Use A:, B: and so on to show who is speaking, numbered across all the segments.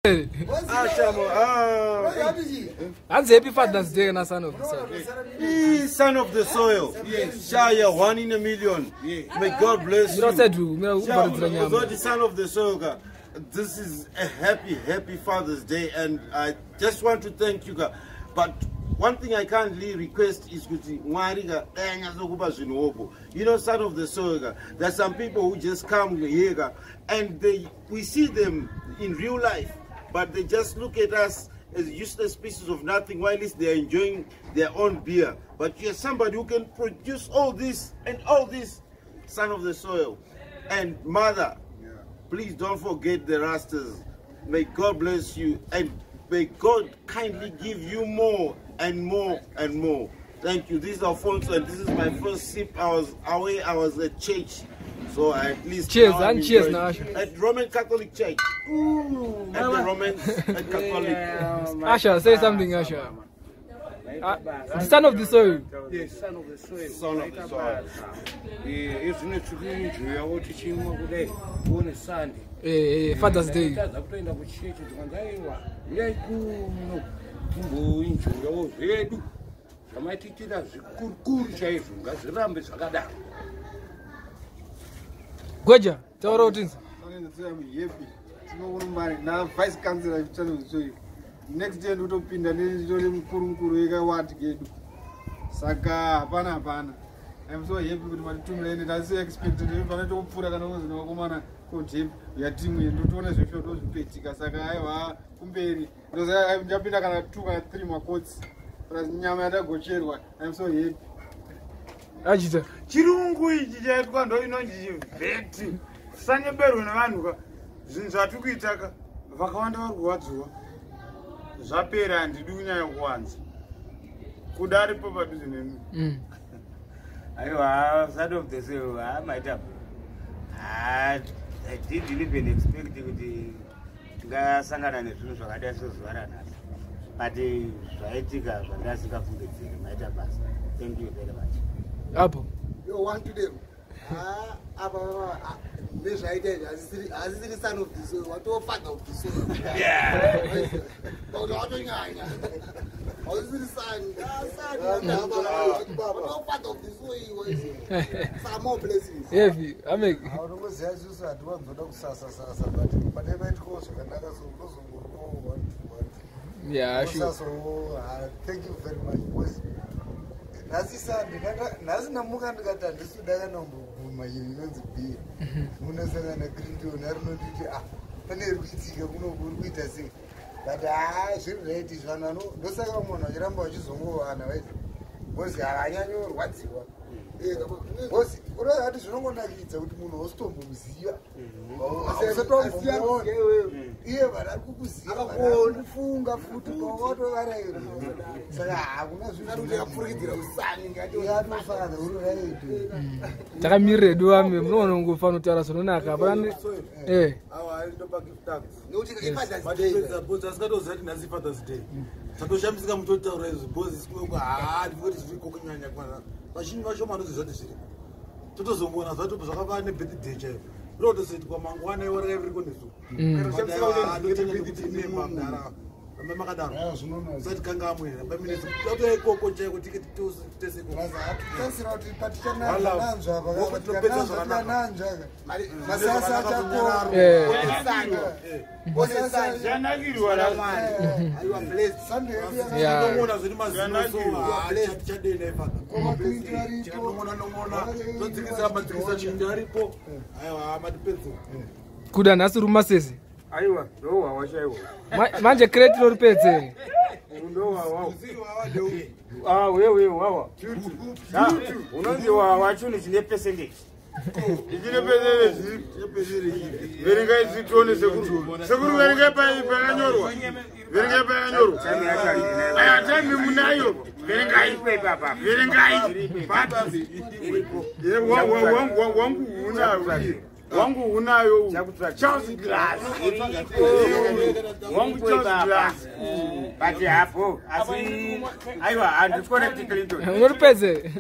A: Achamo, ah.
B: Hanzi happy Father's Day na son of the soil.
A: He, son of the soil. Yes. Shaya, one in a million. Yes. May God bless
B: Mira
A: you.
B: sedu, mira ubaridzira nyama.
A: Uzoti son of the soil. Ka. This is a happy, happy Father's Day, and I just want to thank you. Ka. But one thing I kindly request is kuti Mwari ka dai anyatsokupa zvinhu hopo. You know, son of the soil. Ka, there's some people who just come here ka, and they we see them in real life, but they just look at us as useless pieces of nothing while at least they are enjoying their own beer. But you're somebody who can produce all this and all this, son of the soil. And mother, please don't forget the Rastas. May God bless you and may God kindly give you more and more and more. Thank you. This is Alfonso, and this is my first sip. I was away, I was at church. So I at least
B: Cheers,
A: now I'm
B: and cheers
A: enjoying-
B: now, Asha.
A: At Roman Catholic Church. At the Roman Catholic.
B: Asha, say something, Asha. The son of the soil.
C: Yes, son of the soil.
A: Son of the soil.
C: Izvino tiri kuenjoyawo tichimwa kudai kuone Sunday.
B: Father's Day.
C: Tadza kutoenda kuchechi tikanzi aiwa uyai kuno timboenjoyawo zvedu zvamaititira zvikurukuru chaizvo ngazvirambe zvakadaro.
B: Gweja, taura utinzi.
D: Happy tinokurumari navice councilor chanozoyo next day ndikutopinda nditori mukuru mukuru wekaward kedu saka hapana hapana. I'm so happy kuti matitumira ende ndasi expect panatokupfuura kana kuzina vakomana kotep yatimwe ndotoona zvesho ndozvipetika saka aiwa kumberi ndapinda kana 2 kana 3 makotsi plus nyama yatagocherwa. I'm so happy.
B: Achita.
E: Chirungu ichi chaitwa ndo inonzi chivheti tisanyeberwe nevanhu ka zvinhu zvatiri kuita ka vakawanda vari kurwadziwa zvapera handidi kunyanya kuwanza kuda aripo padhuze nemi.
F: Aiwa, son of the soil, maita. I didn't even expect kuti tingasangana nezvinhu zvakadai sezuva ranhasi, but zvaitika zvandasingafungidziri. Maita basa, thank you very much.
B: Apo.
G: Yo, one to them. Ah, apa apa nezvaita izvi hazisiri son of the soil, watova father of the soil. Pakuti watonyanya. Hausisiri son. Ah, son. Watova father of the soil. Some more blessings.
B: Heavy, amek.
D: Unongoziva isusu hatiwanzoda kusasa sasa but pane vaitwawo zvakanaka so unozongoripawo one two one two.
B: Yeah, sure.
D: Usasowo, thank you very much because nhasi Sunday nhasi ndamuka ndikati handisi kuda kana kumbobvuma chinhu inonzi bhiya munosangana Clinton arinonditi ah pane iri kuitika kunoku uri kuita sei but haa zviri right izvi vanhu vano ndosaka vamwe vanhu vachiramba vachizongovana vaiti because havanyanyorwadziwa because unoziva kuti zvinongonakidza kuti munhu hausitombomuziva usati iye vanhu ari kukuziva kufunga futi pawatovarayiro saka hakuna
G: Kuti yakapfurikidzira usani ngati
D: zvinatofana uri right.
B: Takamirira edu ame munoona kungofana kutaura zvinonaka. Hapana.
A: Awa, ndopa gift tax.
G: Nekuti iFather's Day.
A: Matipedza boss asikatoziva kuti nhasi Father's Day. Tatoshamisika mutotaura izvi boss sikungo haa ndingoti zviriko kunyanya kwana. Vazhinji vacho vanoziva kuti zviriko. Totozongoona zvato zvakafana nebirthday chaiyo. Rotozoitwa mangwana iwo raka ririko nesu. Rambai makadaro. Usati kangamwe rambai mine tatoya ikoko chaiko tiketi tese ikoko.
D: Tarisira kuti patichananzva
A: Wala. Tinopedza zvakanaka.
D: tikananzva masasa achakora.
E: Zvanakirwa ramwari.
G: You are blessed.
D: Sunday yedu
A: Tinongoona zviri mazino so tichadei naifather.
D: Komakirinti aripo.
A: Tinongoona nongoona todzikisa madzikisa chinhu aripo. Aiwa matipedza.
B: Kuda nhasi rumasese.
E: Aiwa, ndohwawa chaiwo.
B: Manje crate roripedze.
E: Ndohwawa. Ah, wewe wawa. Unonzi wawa chinhu chine percentage. Ichine percentage. Verengai zvitione sekuru. Sekuru verengai pakanyorwa. Verengai pakanyorwa. Aya time munayo. Verengai. Verengai. Wangu unayo. Wangu unayo. Charles Glass. Wangu Charles Glass.
F: But hapo asi aiwa handiconnect Clinton.
B: Unoripedze.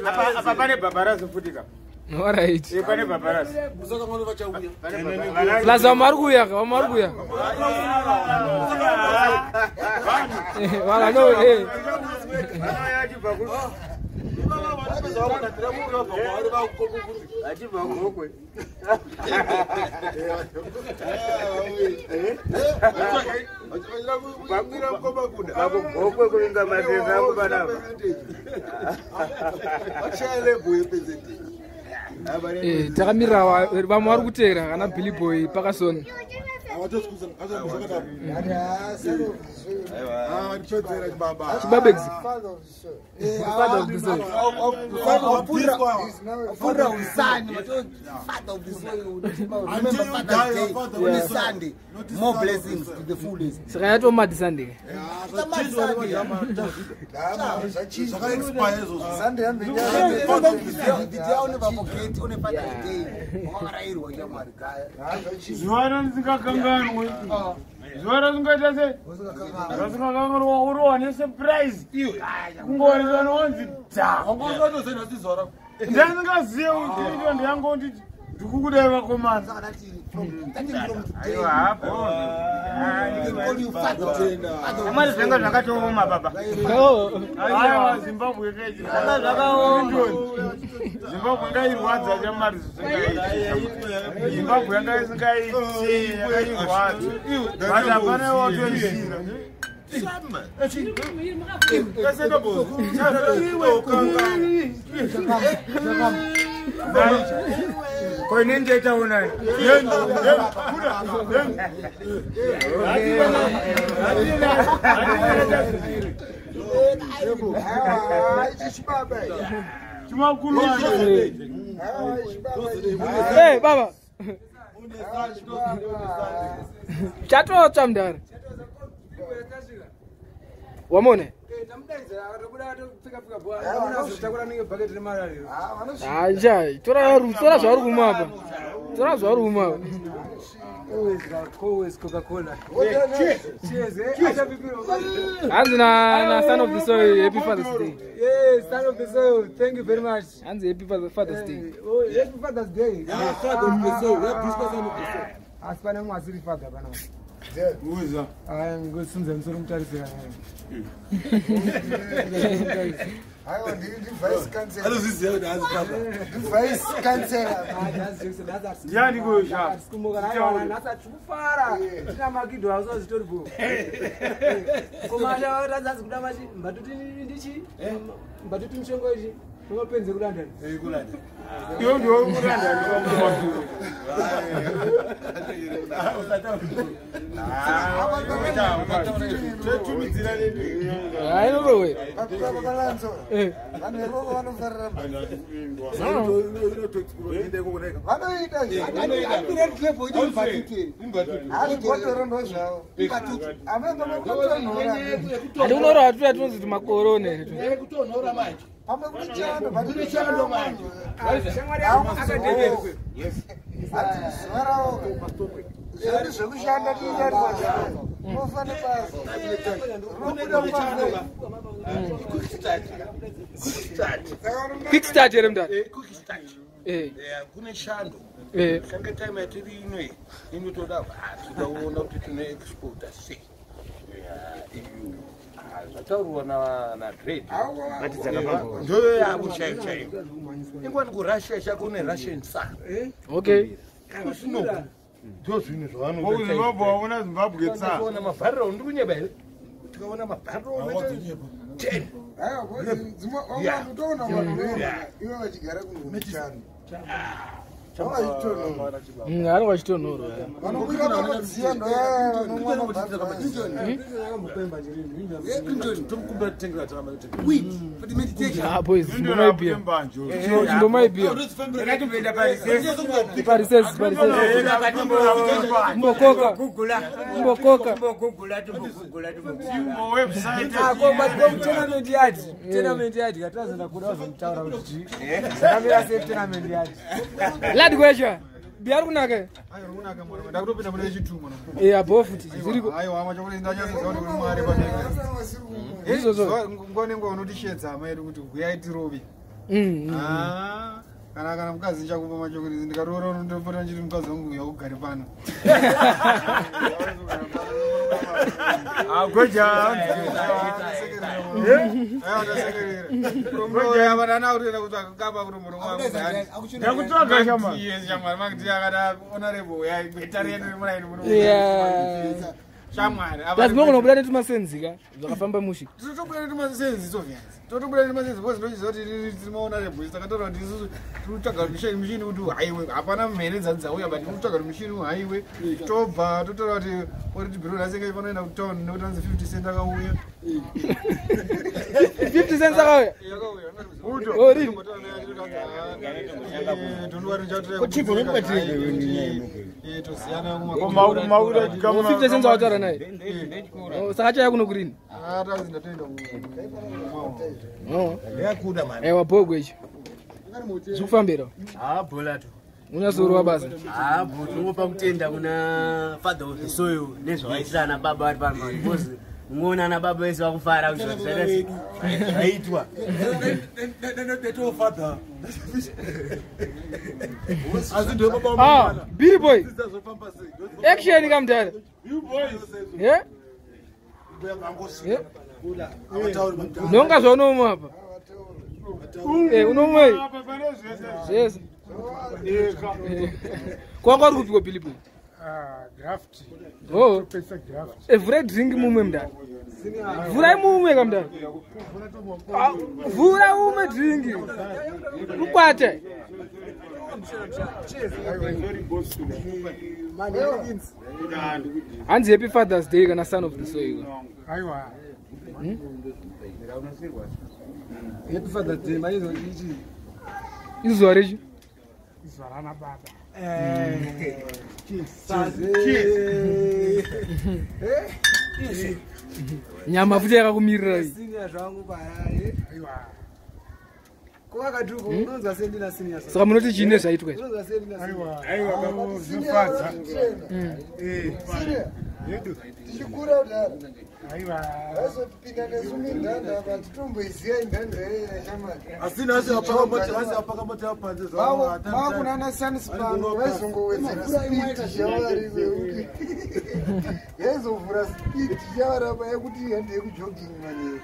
F: Apa pane bhabhara zofutika.
B: Alright.
F: Eh, pane bhabharasi.
B: Plus vamwe vari kuuya ka, vamwe vari kuuya. Vanhu vano eh.
F: Achibva kuGokwe. Vakugokwe kuvinga mazeza angu panapa.
B: Eh, takamirira vamwe vari kuteera kana Billy Boy Pakasoni. Chibabegzi. Father of the soil.
G: Apfurira usani father of the soil. Remember Father's Day on a Sunday. More blessings to the fullest.
B: Saka yatova Mad Sunday.
G: The day I'll never forget on a Father's Day. Wakarairwa chamwari gaya.
E: Zuva randisingakanganwe, zuva rasingaita se rasingakanganwa urohwa nesurprise, kungowanikana wanzi dha. Ndandisingazive kuti ito ndiyangonditi ndikukudai vakomana.
F: Aiwa, hapo. Amari zvanga zvakatooma baba.
B: Oh.
E: Aiwa, Zimbabwe
F: Zvanga zvakaoma.
E: Zimbabwe ngairwadza chamari, zvisingaiti. Zimbabwe yanga isingaiti, yakairwadza, but hapana watoisira.
F: Ko inini ndoitaonani?
E: Chimakulwane.
B: Eh, baba. Chatotsva mudhara. Wamona? Hacha, tora tora zvauri kumwa apa. Tora zvauri kumwa apa. Hanzi na son of the soil, happy Father's Day.
D: Yes, son of the soil. Thank you very much.
B: Hanzi happy Father's Day.
D: Oh, happy Father's Day. Asi pane mumwe asiri father panapa.
E: Uza.
D: Aya, ngosimudza musoro mutarisira.
G: Aiwa, ndi vice chancellor. Ndi vice chancellor.
E: Ndiani kosha?
D: Kufara tina makido ausazitori bo komasharatadzi kuda machi mbatuti ndichi mbatuti mushongo ichi unopenze kuLondon.
E: Iwe ndiwe kuranda.
B: Hayi norowe.
G: Vakalanzora.
B: Eh.
G: Vanhu vekoko vanofarira vanoita hazvibhotoro ndozvavo amene.
B: Handi kunorowa tuya tunonzi tumakorone.
G: Pamwe kune chando, kune chando manje. Ati zuva ravo zvedu zvekushanda tiitarwa unofa nebasa rinobuda mumavhei.
B: Quick start here mudhara. Eh.
C: Kune shando.
B: Eh.
C: Sanga time yatiri inoyi inotoda toda kuona kuti tinoexporta sei EU. Zvataurwa naDred ndoyo yavo chaiyo chaiyo. Ingwani kuRussia chako une Russian sa.
B: Okay.
C: Kusinoku ndo zvinhu
E: Zimbabwe hauna Zimbabwe tsa.
C: zvavanoona mabhariro. Ndiri kunyeba here? Tikaona mabhariro 10.
G: Aiwa, kutoona vanhu ivo vachigara kungomuchando vavachitonhora.
B: Ari vachitonhorwa.
G: Vanokwira panodziya ndoyaya vanomwa mabhadhara.
B: Ah boys, chimbomaibhiya. Chimbomaibhiya.
F: Ndakatomboenda parisesi.
B: Parisesi, parisesi. Mbokoka. Mbokoka.
F: Timbogugula, timbogugula, timbogugula.
E: Timbo website.
D: Tournament yati, tournament yati katazenda kuda vazomutaura kuti chii zvakamira sei tournament yati.
B: Ladi kwesha. Bhiya ri kunaka.
D: Ndakutopinda mune chitumwa.
B: Eh, abho futi zviriko.
D: Aiwa, machokuti ndanyatsoziva kuti kuri Mwari padenga.
B: Izvozvo.
D: Nguva nenguva unotishedza hama yedu kuti huyai tirovi. Ah, Kana mukadzi ndichakupa machokoreti, ndikaroora ndopota nchiti mukadzi wangu uya ugare pano.
E: Goja.
B: Plus munogona kubuda netumasenzi ka zvakafamba mushe.
D: Totobuda netumasenzi sovyanzi. Totobuda nemasenzi because ndochiziva kuti tiri mahonorable. Saka totaura kuti isusu tiri kutsvaga mushini kuti uhaiwe. Hapana mhere dzati dzauya but tiri kutsvaga kuti mushini uhaiwe. Tobva totaura kuti oriti bhiro rasenge panoenda kutown nekuti anzi 50 cent akauya.
B: 50 cents akauya?
D: Yakauya.
B: Oh, really?
D: Tosiyana
B: 50 cents wakataura naye. Saka chauya kuno kurini?
D: Atazi ndatoenda.
G: Yakuda mani.
B: Aiwa bhogo ichi. Zvikufambira.
F: Bhola tu.
B: Unyatsorova basa.
F: Bho tinongopa kutenda kuna Father of the Soil nezvavaitira ana baba vari pano because ungoona ana baba vese vakufara kuti zvaitwa.
B: Billy boy. Action kamdara. Yeah? Nonga zvaunomwa apa. Unomwa zvese. Kwanga uri kupiko Billy boy?
E: Graft.
B: Oh.
E: Pesa graft.
B: Vhurai drink mumwe mudara. Vhurai mumwe kamudara. Vhura umwe drink. Ukwate. Hanzi happy Father's Day kana son of the soil.
E: Aiwa.
D: Happy Father's Day maizo ichi.
B: Izuva rechi?
E: Izuva rana baba.
D: Cheers.
B: Nyama futi yakakumirira iyi.
D: Senior zvangu paye.
E: Aiwa.
D: Kwakatuko unonzwa sendina senior.
B: Saka munoti chii nezvaitwa izvi?
D: Unonzwa sendina senior.
E: Aiwa. Zvinofadza.
G: Senior. Tichikura kudaro.
E: Aiwa.
G: Vazopinda nesu mindanda apa titomboiziva indanda yashamari.
A: Asi nhasi apakamboti panze
G: Vakunana Sunspan vaizongowedzera speed shavari wekuti yaizovhura speed shavari apa yekuti hande yekujogging manje.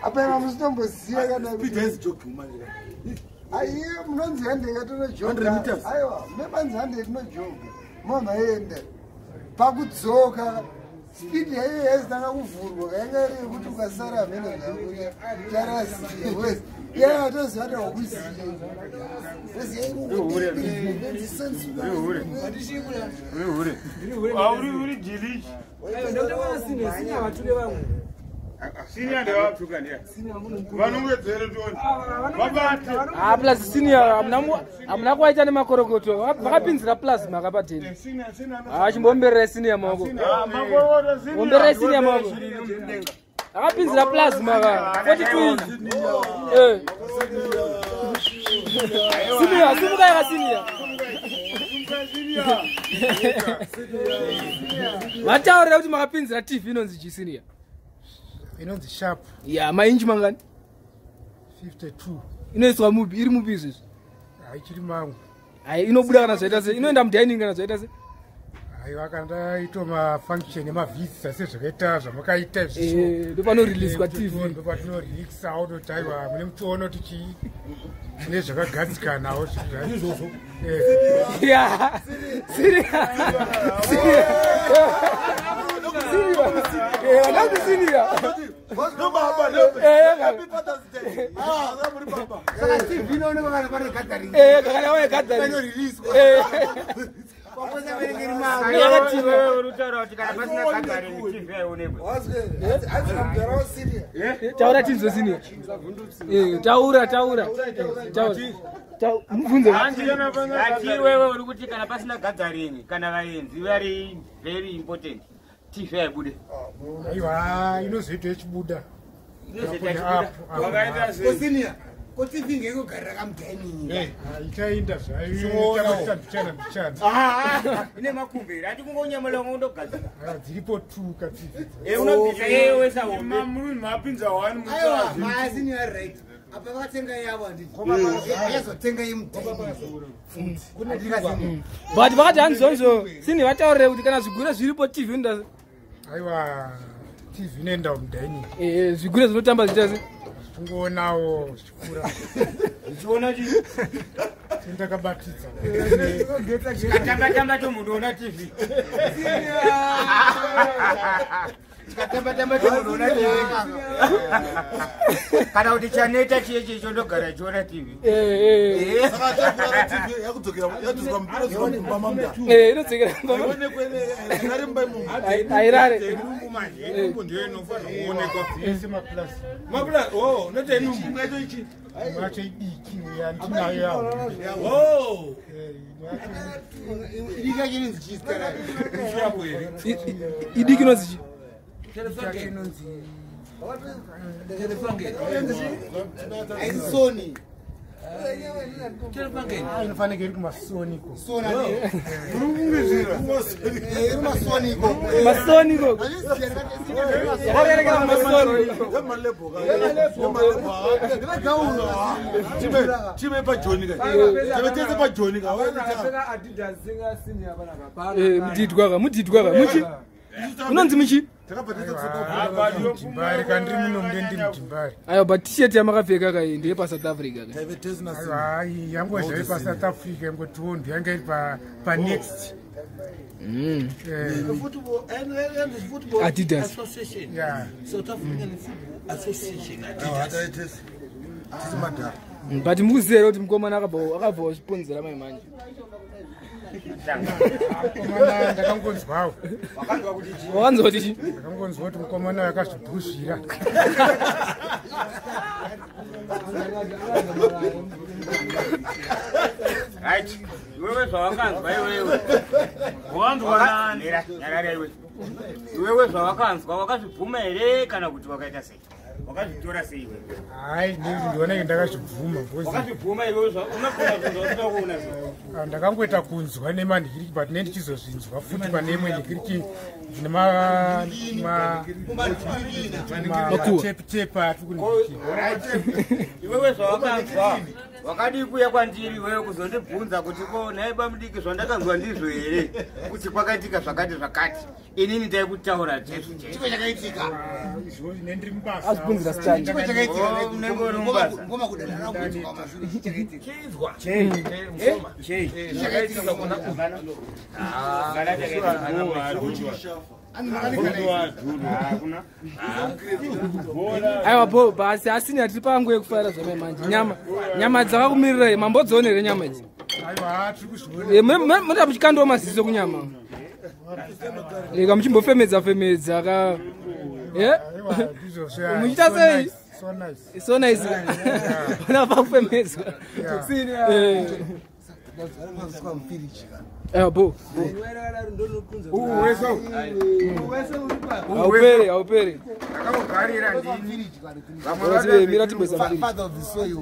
G: Apa ima musitomboziva kana
A: Speed haisi jogging manje.
G: Aiye munonzi hande yatinojoga. Aiwa mebanzi hande tinojoga. Mamaenda. Pakudzoka speed yaiyo yaizitanga kuvhurwa yanga iri yekuti ukasara hamene zvakuya charaziya wese iye atoziva kuti haukuziya
E: Uri jilichi. Senior ndevapfuka ndiya. Vanongedzere toni. Vabate.
B: Plus senior hamuna kuwaita nemakorokoto. Vakapinzira plus makapateni. Chimbombererai senior maoko. Ombererai senior maoko. Akapinzira plus maka 42 inch. Senior, simuka yaka senior. Vataurira kuti makapinzira TV inonzi chi senior.
E: Inonzi sharp.
B: Ya, mainchi mangani?
E: 52.
B: Inoiswa mupi, iri mupi izvezvi?
E: Haichiri mangu.
B: Hai, inobuda kana zvaita sei? Inoenda mudining kana zvaita sei?
E: Aiwa, kana ndaito mafunction emavhisi sezvakaita zvamakaita izvi.
B: Ndopanoreleaswa TV.
E: Ndopatinorilikisa kuti aiwa mune muchiona kuti chii tine zvakagadzikanawo izvozvo.
B: Ya. Senior. Senior. Senior. Senior.
A: No baba, no. Happy Father's Day. Muri baba.
G: Saka TV inoonekwa kana pane gathering.
B: Kana pane gathering.
G: Inoreleaswa.
B: Taura tinzwe senior. Taura taura. Taura. Mubvunze.
F: Ati wewe uri kuti kana pasina gathering kana vaenzi vari very important. TV haibude.
E: Aiwa, inozoita ichibuda.
F: Wakaita sei?
G: Senior, ko TV ngekugarira kamudining.
E: Ichaenda zvayo mbichana mbichana.
F: Ine makumbi, ati kungonyamala undogadzira.
E: Dziripo 2 ka TV.
F: Unobvisa yeye wesa
E: hombe. Mapinza 1
G: Aiwa, ma senior right. Apa vakatenga yavo handiti yazotenga yemudhaini.
B: But vakati hanzonzo sini vataurire kuti kana zvigure zviripo TV inoda.
H: Aiwa, TV inoenda mudining.
B: Zvigure zvinotamba zviita se
H: Kungoonawo zvichikura.
F: Uchiona chii?
H: Ndakabatidza.
F: Chikatamba tamba chomunhu TV. Chikatamba tamba chomunhu TV. Kana kuti chaneta chiye chicho ndogara chiona TV.
A: Saka TV yakudzokera yadzoka mupira mumba mamda.
B: Inodzokera mumba.
A: Aionekwe mumba imomo.
B: Airare.
E: Inumbu manje, inumbu ndiyo inofanira kuonekwa.
H: Yese maplus.
E: Maplus, oh, not inumbu.
A: Chimwe yacho ichi.
H: Macho idiki yandinayo yawo.
A: Oh.
G: Idiki yacho inonzi chii zita rayo?
B: Idiki inonzi chii?
H: Inonzi
G: Haisi Sony.
H: Inofanira iri kumasoniko.
G: Iri kumasoniko.
B: Masoniko. Yakarerekera kumasoniko.
A: Chime pajoni ka. Chime tese pajoni ka.
B: Mudidwa ka, mudidwa ka. Muchi. Unonzi muchi?
H: Mudhimbari kandiri muno munde ndiri mudhimbari.
B: Aiwa, but t-shirt yamakapfeka ka iyi ndeye paSouth Africa ka.
H: Aiwa, yangu zvai paSouth Africa ingotiwo ndiyanga iri panext.
B: Adidas.
H: Yeah.
C: South African Football Association, Adidas.
B: But mukuziva here kuti mukomana akabva wazviponzera mai manje?
H: Mukomana ndakangonzwawo.
B: Wakanzwa kuti chii?
H: Ndakangonzwa kuti mukomana akazvibhuzvira.
F: Right. Iwewe zvawakanzwa iwewe.
E: Wanzwa nani?
F: Nyarara iwe. Iwewe zvawakanzwa wakazvibvuma here kana kuti wakaita sei? Wakazvitora sei iwewe?
H: Hayi, ndionake ndakazvibvuma.
F: Wakazvibvuma iwewe unogona zvinhu zvausina kuona zvo.
H: Ndakangoita kunzwa nemanhikiriki, but ne ndichizozvinzwa futi pane imwe nhikiriki dzine matepetepe atiri kunhikira.
F: Iwewe zvawakanzwa wakadii kuuya kwandiri iwewe kuzondibvunza kuti ko nhai bamudiki zvandakanzwa ndizvo here kuti kwakaitika zvakati zvakati? Inini taikutaura chaizvo chaizvo.
G: Chiko chakaitika.
H: Izvo nendiri mubasa.
B: Azvibvunzira stand.
G: Chiko chakaitika.
F: Oh, unenge uri mubasa.
G: Ngoma kudanana kudzoka mashure chakaitika.
C: Chinzwa.
F: Chei? Chei?
C: Zvakaitika kuna
B: Aiwa bo, basi asini hatiri panguva yekufara zvamai manje. Nyama dzakakumirirai, mambodziona here nyama idzi?
H: Aiwa, tiri kuzviona.
B: Munoda muchikandawo maziso kunyama. Ka muchimbofemedza femedza ka.
H: Aiwa, ndizvozvo.
B: Muchiita sei?
H: So nice.
B: So nice. Ona pakufemedzwa. Aiwa bo. Hauperi, hauperi.
E: Ndakakugarira ndini.
B: Mira timboisa
G: Father of the soil.